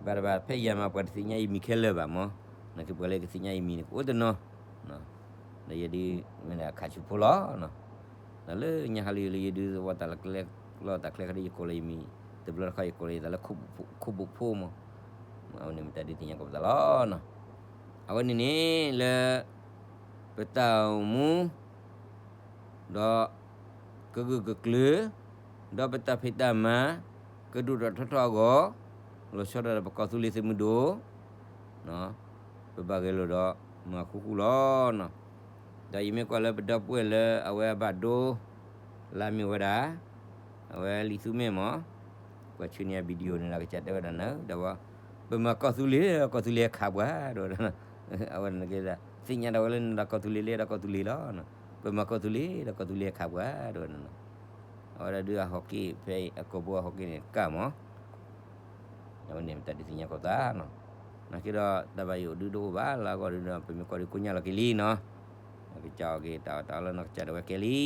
ဘၣ်တဘၣ် ဖဲယၤမး ပှၤတသ့ၣ်ညါယမံၤခဲလၢာ်ဘၣ်မး, နာ်က့ပှၤလၢကသ့ၣ်ညါယမံၤန့ၣ် ကအိၣ်တနီၤ, ဒီးယဲဒုး မ့ၢ်ဒၣ်ခးဆူဖိလီၤ. ဒီးလၢညါဟးလံလၢယဒုးသဝီတၢ်လၢကျဲလီၢ်တၢ်ကျဲခါဒ်ယကိးလၢယမံၤ, တဘျီတခီယကိးလၢယသးလၢ ခိၣ်ဘိၣ်ဖိမး, အဝဲန့ၣ်မ့ၢ်တၢ်ဒုးသ့ၣ်ညါကီးပသးလီၤ. အဝဲန့ၣ်န့ၣ် လၢ ပတၢ်အိၣ်မူ ဒီး ကဂၢၢ်ကကျၢၤ, ဒီးပတၢ်ဖံးတၢ်မၤ ကဒိၣ်ထီၣ်ထီထီၣ်အဂီၢ်, လီၤဆီဒၣ်တၢ်ဒီးပကီၢ်သူလ့ၤသုးမုၢ်ဒိၣ်, ပဘၣ်ဂဲၤလိာ်ဒီးမၤဃူဃူလီၤ. ဒီးယမ့ၢ်ကွၢ်လၢပဒီပုၢ်ဝဲၢ်လၢအဝဲအဘၣ်ဒိ လၢအမ့ၢ်ဝဲဒၣ် အဝဲလံာ်သူမ့ၢ်မး, ပှၤဆှၢန့ၢ်အ video န့ၣ်ဒီး ကစၢ်တဲဝဲဒၣ်နၤ ဒီးဝဲ, ပမၤကီၢ်သူလ့ၤ ကီၢ်သူလ့ၤအခးပှၤ တဲဝဲဒၣ်, အဝဲန့ၣ်ကဲ သ့ၣ်ညါဒၣ်ဝဲလၢနဒီးကီၢ်သူလ့ၤလၢဒီးကီၢ်သူလ့ၤလီၤ, ပမၤကီၢ်သူလ့ၤဒီးကီၢ်သူလ့ၤအခးပှၤ တဲဝဲဒၣ်, အဝဲဒၣ်ဒုးအဟီၣ်က့ၤ ဖဲအကိာ်ဘိအဟီၣ်က့ၤန့ၣ်ကၢ်မး အဝဲန့ၣ်မ့ၢ်တၢ်ဒုးသ့ၣ်ညါကီးသးနီၤ. နာ်က့ဒီးတၢ်ဘၣ်ယိၣ်ဒုးတအိၣ်ဘၣ်လၢအဂီၢ်ဒုးဒီး ပမ့ၢ်ကွၢ်ဒုးကိညၢ်လီၤက့ၤလံနီၤ. ကစၢ်အီၣ်က့ၤတၢ်အီၣ်တၢ်အီလၢနီၢ်ကစၢ်ဒၣ်ဝဲကဲလံနီၤ.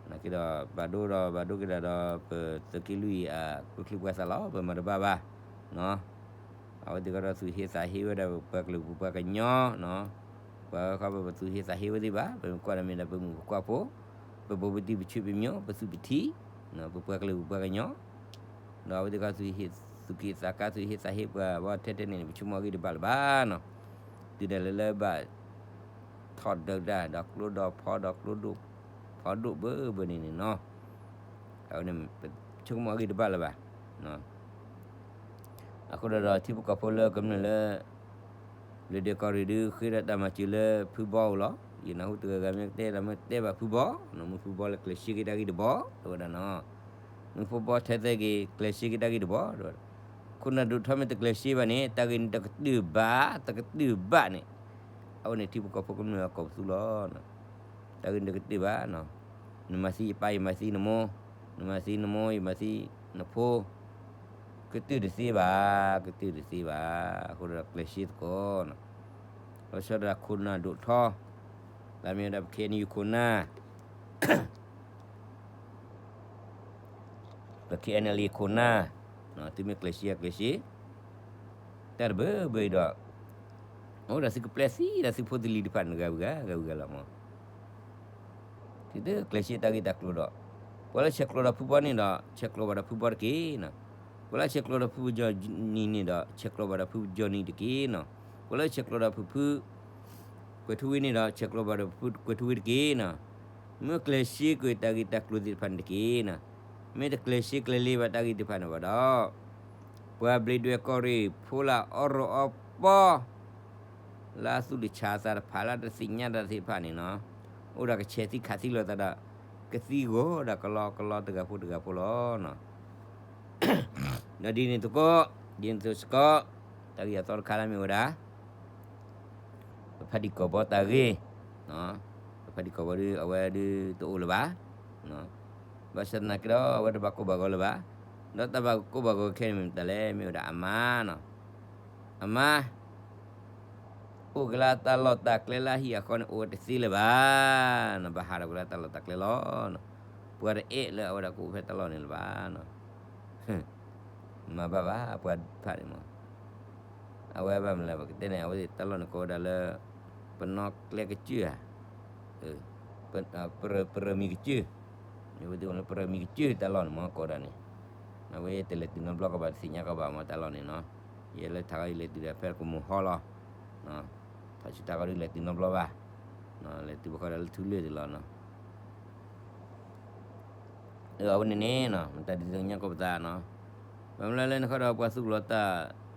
နာ်က့ဒီးဘၣ်ဒိဒီးဘၣ်ဒိက့ၤဒၣ်ဒီး ပသုးက့လွံၢ်အံၤအကျိချံပှၤသးလီၤ ပမၤတဘၣ်ဘၣ်နီၤ. အဝဲသ့ၣ်ကဒီးသူၣ်ဟ့သးဟ့ဝဲဒၣ်ပပှၤကလုာ်ပပှၤကညီနီၤ. ပှၤဃီပသူၣ်ဟ့သးဟ့ဝဲသ့ၣ်ဘၣ် ပမ့ၢ်ကွၢ်ဒီးမ့ၢ်ဒၣ်ပမုၣ်ပကွၢ်ဖိ, ပဘိးပတံၢ်ပဆူးပမျိုး ပသူၣ်ပထံ, ပပှၤကလုာ်ပပှၤကညီ, ဒီးအဝဲသ့ၣ်ခီသူၣ်ဟ့ သူၣ်က့သးကါ သူၣ်ဟ့သးဟ့ပှၤဘၣ်ထဲထဲန့ၣ်န့ၣ် ပဆိကမိၣ်အဂံၢ်တဘၣ်လၢၤဘၣ်နီၤ. တုၤဒၣ်လဲာ်လၢဘၣ် ထီၣ်ဒုးတၢ် ဒီးကျိဒီးဖီ ဒီးကျိဒိၣ် ဖီဒိၣ်ဘၢဘၢန့ၣ်န့ၣ်နီၤ. အဝဲန့ၣ် ပဆိကမိၣ်အဂံၢ်တဘၣ်လၢၤဘၣ်. အဃိဒီးဒီးထံဖိကီၢ်ဖိလၢကမျၢၢ်လၢ ဘျၢဒဲးကီၢ်ရ့ၣ်ဒုးဃ့ဒီးတၢ်မၤစၢၤလၢဖုဘီအအိၣ်လီၤ. ယနၢ်ဟူတဂၤဂၤမ့ၢ်တဲဒီးမ့ၢ်တဲဘၣ်ဖုဘီ, မုၢ်ဖုဘီလၢကျဲၤစ့က့ၤတၢ်ဂ့ၢ်တဘီ တဲဝဲဒၣ်နီၤ. မုၢ်ဖုဘီထဲသၢဂ့ၤ ကျဲၤစ့က့ၤတၢ်ဂ့ၢ်တဘီ တဲဝဲဒၣ်. ခိၣ်နၢ်ဒိၣ်ထီမ့ၢ်တကျဲၤစ့ဘၣ်န့ၣ် တၢ်ဂ့ၢ်န့ၣ်တကတၢၢ်ဘၣ် တကတၢၢ်ဘၣ်န့ၣ် အဝဲန့ၣ်ထံဖိကီၢ်ဖိကမျၢၢ်အကိာ်ပသူလီၤ. တၢ်ဂ့ၢ်န့ၣ်တကတၢၢ်ဘၣ်နီၤ. နမၤသံယပၢ် ယမၤသံနမိၢ်, နမၤသံနမိၢ် ယမၤသံနဖိ, ကတၢၢ်တသ့ဘၣ်, ကတၢၢ်တသ့ဘၣ်. အဃိဒီးကျဲၤစ့သကိးနီၤ. လီၤဆီဒၣ်ခိၣ်နၢ်ဒိၣ်ထီ, လၢမ့ၢ်ဝဲဒၣ်ပ ခ့ၣ်အဲၣ်ယူၣ် ခိၣ်နၢ် ပ ခ့ၣ်အဲၣ်အဲၣ်လ်အ့ ခိၣ်နၢ်, သုမ့ၢ်ကျဲၤစ့ အကျဲၤစ့, တၢ်တဘၢဘၢအံၤဒီး အိၣ်ဒီးသုကပျဲသံဒီးသုဖိသုလံၤတဖၣ်န့ၣ် ဂၤဝံၤဂၤ ဂၤဝံၤဂၤလီၤမး. သုတကျဲၤစ့တၢ်ဂ့ၢ်တၢ်ကျိၤဒီး, ပှၤလၢဆဲးကျိးဒီးဖုဘီန့ၣ်ဒီး ဆဲးကျိးဘၣ်ဒီးဖုဘီတက့ၢ်နီၤ. ပှၤလၢဆဲးကျိးဒီးဖုကၠီနံၤန့ၣ်ဒီး ဆဲးကျိးဘၣ်ဒီးဖုကၠီနံၤတက့ၢ်နီၤ. ပှၤလၢဆဲးကျိးဒီးဖုဖု ကွဲၤထူဝ့န့ၣ်ဒီး ဆဲးကျိးဘၣ်ဒီးဖုကွဲၤထူဝ့တက့ၢ်နီၤ. မ့ၢ်ကျဲၤစ့ကွံာ်တၢ်ဂ့ၢ်တၢ်ကျိၤသ့ၣ်တဖၣ်န့ၣ်တက့ၢ်နီၤ. မ့ၢ်တကျဲၤစ့ကျဲၤလ့ဘၣ်တၢ်ဂ့ၢ်သ့ၣ်တဖၣ်န့ၣ်ဘၣ်ဒီး ပှၤဘျံးဒွဲၣ်ကီၢ်ရ့ၣ်ဖိလၢအအီၣ်ရီအီပီ လၢအသူၣ်တဆါအသးတဖၣ်လၢတသ့ၣ်ညါတၢ်သ့ၣ်တဖၣ်န့ၣ်နီၤ, အိၣ်ဒီးကဆဲးသံခးသံလိာ်သးဒီး ကသံဂီၤဒီးကလီကလီတဂၤဖိတဂၤဖိလီၤ. ဒီးဒ်န့ၣ်သကိး, ဒ်န့ၣ်အသိးစ့ၢ်ကီး, တၢ်ဂ့ၢ်အသီတခါလၢမ့ၢ်ဝဲဒၣ် ပဖါတံၢ်ကီၢ်ဘီတၢ်ဂ့ၢ်, ပဖါတံၢ်ကီၢ်ဘီဒုး အဝဲဒုးတအိၣ်လၢၤဘၣ်. ဘၣ်ဆၣ်သနာ်က့ဒီး အဝဲတဘၣ်ကိၢ်ဘၣ်ဂီၤလၢၤဘၣ်. ဒီးတၢ်ဘၣ်ကိၢ်ဘၣ်ဂီၤခဲအံၤမ့ၢ်မတၤလဲၣ် မ့ၢ်ဝဲဒၣ်အမါနီၤ. အမါ အိၣ်က့ၤလၢတၢ်လီၢ်တၢ်ကျဲလၢအဟံၣ်အဃီန့ၣ် အိၣ်ဝဲတသ့လၢၤဘၣ်နီၤ, ဘၣ်ဟးထီၣ်က့ၤလၢတၢ်လီၢ်တၢ်ကျဲလီၤ. ပှၤတအဲၣ်လၢအဝဲဒၣ်ကအိၣ်ဖဲတၢ်လီၢ်န့ၣ်လၢၤဘၣ်နီၤ. မၤဘၣ်ဘၣ် ပှၤတဖၣ်န့ၣ်မး, အဝဲဘၣ်မနုၤလဲၣ် ပကတဲန့ၣ် အဝဲသ့ၣ်တၢ်လီၢ်န့ၣ်ကိးဝဲဒၣ်လၢ ပနီၣ်ကျဲကစၢၢ်ဧါ, ပရၢမံၤကစၢၢ်, မ့ၢ်ဝဲသ့ၣ်အိၣ်လၢပရၢမံၤကစၢၢ်တၢ်လီၢ်န့ၣ်မး ကိးဒၣ်န့ၣ်, အဝဲတလဲၤတုၤနီတဘျီကဘၣ် တသ့ၣ်ညါကဘၣ်မး တၢ်လီၢ်န့ၣ်နီၤ. ယဲလၢထးဂီၤ ယလဲၤတုၤဒီးဖဲကမူၤဟီလီၤ, ထီၣ်ဆူတၢ်ဂီၤဒုး လဲၤတုၤနီတဘျီဘၣ်, လဲၤတုၤဘၣ်ဃီဒီးလၢထူလၢၢ်ဒံးလီၤနီၤ. အဝဲန့ၣ်န့ၣ်နီၤ မတၤဒ်သိးညါကိးပသးနီၤ, ဘၣ်မနုၤလၢန့ၣ်ဃီဒီးပှၤသူၣ်လီၤတၢ်,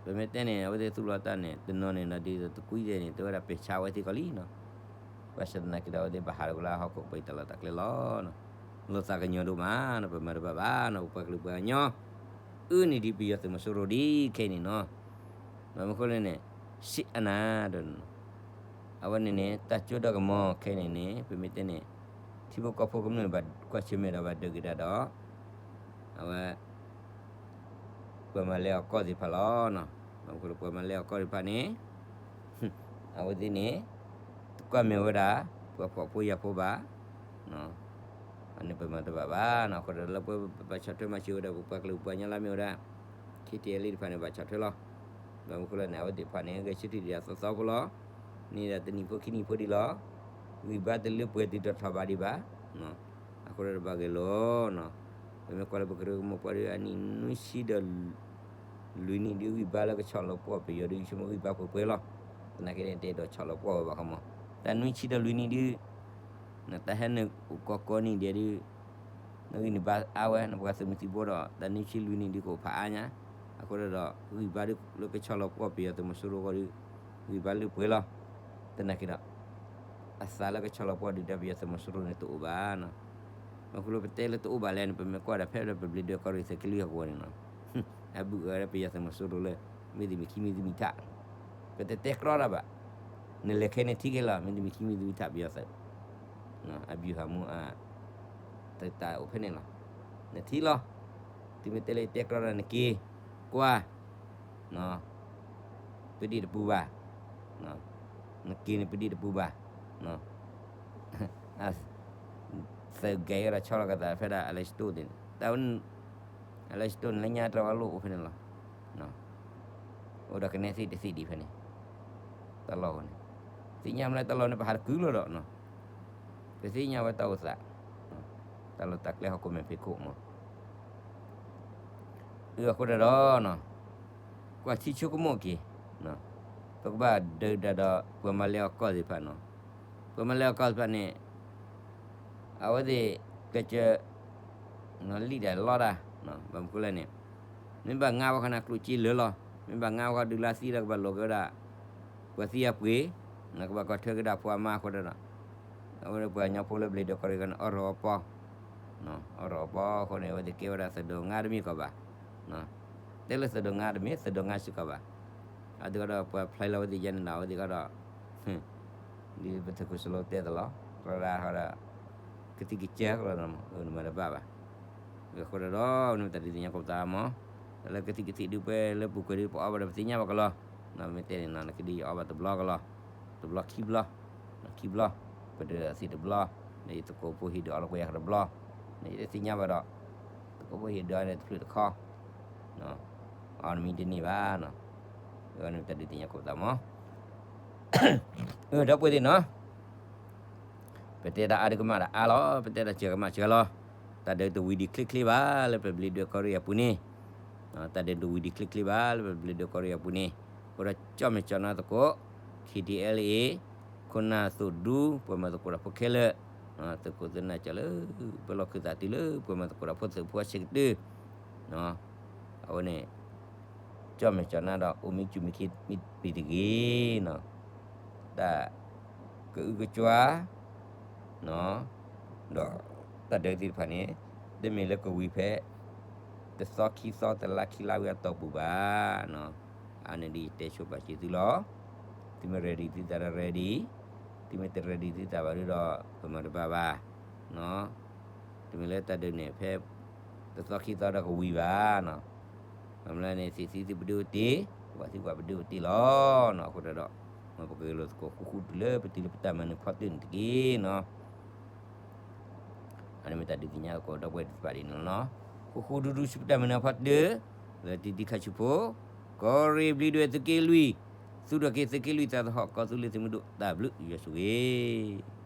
ပမ့ၢ်တဲန့ၣ် အဝဲသ့ၣ်သူၣ်လီၤတၢ်န့ၣ် တနီၤန့ၣ်နီၤ ဒ်သိးတကွံဒဲးန့ၣ် တဲဝဲဒၣ်ပဲာ်ဆါဝဲသ့ၣ်ကီးလံနီၤ. ဘၣ်ဆၣ်သနာ်က့ဒီး အဝဲသ့ၣ်ဘၣ်ဟးထီၣ်ကလၢဟီၣ်ခိၣ်ပှဲၤတၢ်လီၢ်တၢ်ကျဲလီၤနီၤ. လိာ်သးကညီၤဒိၣ်မးနီၤ ပမၤတဘၣ်ဘၣ်နီၤ ပပှၤကလုာ်ပှၤကညီ အၢန့ၢ်ဒံးပယီၤသုးမီၤစိရိၤဒ်ခဲအံၤန့ၣ်နီၤ. ဘၣ်မနုၤဃိလဲၣ်န့ၣ် စံးအနၤဒီး အဝဲန့ၣ်န့ၣ် တၢ်ကၠိဒီးကမီၤခဲအံၤန့ၣ်န့ၣ် ပမ့ၢ်တဲန့ၣ် ထံဖိကီၢ်ဖိကမျၢၢ်န့ၣ် ဘၣ်ကွၢ်ဆၢၣ်မဲာ်ဒီးဘၣ်ဒၢးက့ၤတၢ်ဒီး အဝဲ ပှၤမၤလဲအီၣ်ကီၢ်သ့ၣ်တဖၣ်လီၤ. ဘၣ်မနုၤဃိလၢပှၤမၤလဲအီၣ်ကီၢ်သ့ၣ်တဖၣ်န့ၣ် အဝဲသ့ၣ်န့ၣ် တကွၢ်မဲာ်ဝဲဒၣ် ပှၤဖှီၣ်ဖိယာ်ဖိဘၣ်. အန့ၣ်ပမၤတဘၣ်ဘၣ်နီၤ. အဃိဒီးလၢပဘၣ်ဆီၣ်ထွဲမၤစၢၤဝဲဒၣ် ပပှၤကလုာ်ပှၤကညီလၢမ့ၢ်ဝဲဒၣ် ခ့တံလံတဖၣ်န့ၣ် ဘၣ်ဆီၣ်ထွဲလီၤ. ဘၣ်မနုၤဃိလဲၣ်န့ၣ် အဝဲသ့ၣ်တဖၣ်န့ၣ် ဂဲၤဆၢထၢၣ်ဒံးအသီသီဖိလီၤ. န့ၢ်ဒၣ်တနံၣ်ဖိခံနံၣ်ဖိဒံးလီၤ. ဂံၢ်ဘါတလၢပှဲၤတုၤထီၣ်ထီၣ်ဘးဒံးဘၣ်. အဃိဒီးတဘၣ်ဂဲၤလိာ်နီၤ. ပမ့ၢ်ကွၢ်လၢပကရၢကရိကမီၤပှၢ်ဒီး အနံၣ်နွံဆံဒီး လွံၢ်နံၣ်ဒုးဂံၢ်ဘါလၢကဆီၣ်လီၤပှီၢ်ပယီၤဒုး ဆိကမိၣ်ဂံၢ်ဘါပှဲၤပှဲၤလီၤ. သနာ်က့န့ၣ် တအဲၣ်ဒိးဆီၣ်လီၤပှီၢ်ဝဲဘၣ်ခီမီၤ. တၢ်နွံဆံဒီးလွံၢ်နံၣ်ဒုး နတၢ်ဟဲနုာ်အိၣ်ကိးကိးနံၣ်ဒဲးဒုး နဂံၢ်နဘါအါဝဲ နပှၤသုးမုၢ်သံၣ်ဘိဒီး တၢ်နွံဆံလွံၢ်နံၣ်ဒုးကအိၣ်ဖးအါညါ. အဃိဒီး ဂံၢ်ဘါဒုးလၢကဆီၣ်လီၤပှီၢ်ပယီၤသုးမီၤစိရိၤအဂီၢ်ဒုး ဂံၢ်ဘါလၢပှဲၤလီၤ. သနာ်က့ဒီး အသးလၢကဆီၣ်လီၤပှီၢ်ဒုးတၢ်ပယီၤသုးမီၤစိရိၤန့ၣ်တအိၣ်ဘၣ်နီၤ. ဘၣ်မနုၤဃိလၢပတဲလၢတအိၣ်ဘၣ်လဲၣ်န့ၣ် ပမ့ၢ်ကွၢ်ဒီးဖဲဒီးပဘျံးဒွဲၣ်ကီၢ်ရ့ၣ်သဲးကလံၤဟီၣ်ကဝီၤန့ၣ်နီၤ အဘုၣ်အၢဒီးပယီၤသုးမီၤစိရိၤလၢ မ့ၢ်တမံၤခံမံၤတမံၤထး ပတတဲကြီတၢ်ဘၣ်. နလဲၤခဲန့ၣ်ထံက့ၤလီၤ မ့ၢ်တမံၤခံမံၤတမံၤထးပယီၤသုး အဘံၣ်ဟးမူ တၢ်အိၣ်ဖဲန့ၣ်လီၤ. နထံၣ်လီၤ. သုမ့ၢ်တဲလၢယတဲကြီတၢ်နက့ၤ ကွၢ် ပဒံၣ်တပူၤဘၣ်. နက့ၤန့ၣ်ပဒံၣ်တပူၤဘၣ်. သုးကဲၤဒီး ဆီလီၤကသးဖဲဒၣ် အလဲစတိၣ်သ့ၣ်န့ၣ် တၢ် အလဲစတိၣ်န့ၣ် လၢညါတၢ်ဝဲလိၣ်အိၣ်ဖဲန့ၣ်လီၤ. အိၣ်ဒီးကနဲသ့ၣ်တသ့ၣ်ဒံးဖဲန့ၣ် တၢ်လီၢ်ဝဲန့ၣ် သ့ၣ်ညါမ့ၢ်လၢတၢ်လီၢ်န့ၣ် ပဟးတကုၤလီၤဒီး ပသ့ၣ်ညါဝဲတၢ်အိၣ်သး တၢ်လီၢ်တၢ်ကျဲဟီၣ်ခိၣ်မဲာ်ဖံးခိၣ်မး အဃိဒီး ကွၢ်ထံဆိကမိၣ်က့ၤ ပကဘၣ်ဒုးတၢ်ဒီး ပှၤမၤလဲအီၣ်ကီၢ်သ့ၣ်တဖၣ်နီၤ. ပှၤမၤလဲအီၣ်ကီၢ်သ့ၣ်တဖၣ်န့ၣ် အဝဲသ့ၣ် ကစၢၢ် လံၣ်တၢ်လီတၢ် ဘၣ်မနုၤဃိလဲၣ်န့ၣ် မ့ၢ်ဘၣ်ငါဝဲခီန့ၣ် ကျိၣ်စ့လၢာ်လီၤ. မ့ၢ်ဘၣ်ငါဝဲခီဒုးလၢသံဒီးကဘၣ်လိးက့ၤဝဲဒၣ် ပှၤသံအပှ့ၤ ကဘၣ်ကီၢ်ထွဲက့ၤဒၣ်ဖိအမါအဃိဒီး အဝဲပှၤကညီဖိလၢဘျံးဒွဲၣ်ကီၢ်ရ့ၣ်ကီၢ်န့ၣ် အီၣ်ရီအီပီ အီၣ်ရီအီပီအဃိန့ၣ် အဝဲသ့ၣ်ကဲဝဲဒၣ်သုးဒိးငါတမ့ၢ်ကီးဘၣ်. တဲလၢသုးဒိးငါတမ့ၢ် သုးဒိးငါစ့ၢ်ကီးဘၣ်. အဝဲသ့ၣ်ကီးဒီး ပှၤဖျဲလီၤဝဲသ့ၣ်ယဲန့ၣ်ဒီး အဝဲသ့ၣ်ကီးဒီး ဒ်ပသုးခိၣ်စလိတဲသလီၤ ရၤရၤဟီဒီး ကသံၣ်ကစၢၢ်ကလီၤ နမၤတဘၣ်ဘၣ်. အဃိဒီး နမ့ၢ်တၢ်ဒုးသ့ၣ်ညါကိးပသးမး တၢ်လၢကသံၣ်ကသံၣ်ဒုးပှဲၤလၢပူၤကွံာ်ဒုး ပအီၣ်ဘၣ်ဒီးပသ့ၣ်ညါဘၣ်ကလီၤ. မ့ၢ်တဲန့ၣ်နီၤ နကဒုးယအီၣ်ဘၣ်တဘျီကလီၤ တဘျီခံဘျီ ခံဘျီ ပဒုးသံၣ်တဘျီ ဒီးယသကိးဖိဟံၣ်ဒုးအီၣ်လီၤကွံာ်ယၤတဘျီ ဒီးယတသ့ၣ်ညါဘၣ်ဒီး သကိးဖိဟံၣ်ဒုးအီၣ်န့ၣ်တဖျၢၣ်တခီ အီၣ်နမံၤတန့ၢ်ဘၣ်နီၤ. အဝဲန့ၣ်တၢ်ဒုးသ့ၣ်ညါကိးပသးမး ဒီပုၢ်ဝဲၢ်သ့ၣ်နီၤ ပတဲတၢ်အါဒုးကမၣ်ဒီးအါလီၤ ပတဲတၢ်စှၤကမၣ်စှၤလီၤ. တၢ်ဒုးတဝံၤဒံးချ့ချ့ဘၣ်လၢပဘျံးဒွဲၣ်ကီၢ်ရ့ၣ်အပူၤန့ၣ် တၢ်ဒုးတဝံၤဒံးချ့ချ့ဘၣ်လၢပဘျံးဒွဲၣ်ကီၢ်ရ့ၣ်အပူၤန့ၣ် အဃိဒီးကၠီၣ်မဲာ်ကၠီၣ်နါသကိး ခ့ဒံၣ်အဲလ်အ့ ခိၣ်နၢ်သိၣ်ဒူ ပှၤမၤသကိးတၢ်ဖိခဲလၢာ် သုးခိၣ်သုးနၢ်ကၠီၣ်လၢ ပလီၢ်ခၢၣ်သးတုၤလၢပှၤမၤသကိးတၢ်ဖိသုးဖိအဆံးကတၢၢ် အဝဲန့ၣ် ကၠီၣ်မဲာ်ကၠီၣ်နါဒီး အိၣ်မံကၠူၣ်မံခံမံပံၤတဂ့ၤနီၤ. တၢ်ကအုကစွါ ဒီးတၢ်ဒုးသ့ၣ်တဖၣ်န့ၣ် တမ့ၢ်လၢကဝံၤဖဲ တသီခံသီတလါခံလါဝံၤအတီၢ်ပူၤဘၣ်နီၤ. အါန့ၣ်ဒ်ယတဲဆိပာ်စၢၤသုလီၤ. သုမ့ၢ် ready သုသးဒီး ready သုမ့ၢ်တ ready သုသးဘၣ်ဒုဒီး ပမၤတဘၣ်ဘၣ်နီၤ. တမ့ၢ်လၢတၢ်ဒုးန့ၣ် ဖဲတသီခံသီဒီးကဝံၤဘၣ်နီၤ. ဘၣ်မနုၤလဲၣ်န့ၣ် သ့ၣ်သံသုပဒုးအိၣ်တ့ၢ်, ပှၤသံပှၤပဒုးအိၣ်တ့ၢ်လီၤနီၤ. အဃိဒီး မ်ပကဂဲၤလိာ်သကိးဃူဃူတုၤလၢပတုၤလၢပတၢ်မၤနၢၤဖီတၢၣ်န့ၣ်တက့ၢ်နီၤ. အန့ၣ်မ့ၢ်တၢ်ဒုးသ့ၣ်ညါအကိးဒီပုၢ်ဝဲၢ်သ့ၣ်တဖၣ်ဒ်န့ၣ်လီၤ. ဃူဃူဒူဒူစံးပတၢ်မုၢ်နၤဖးတၢၢ်, လၢတံၤတံၤခါဆူဖိ, ကီၢ်ရ့ၣ်ဘျံးဒဝဲၢ်သုးက့လွံၢ်, သူၣ်ထီၣ်က့ၤသုးက့လွံၢ်သးသဟီၣ်ကီၢ်သူလ့ၤသုးမုၢ်ဒိၣ်တၢ်ဘျုးယွၤဆိၣ်ဂ့ၤ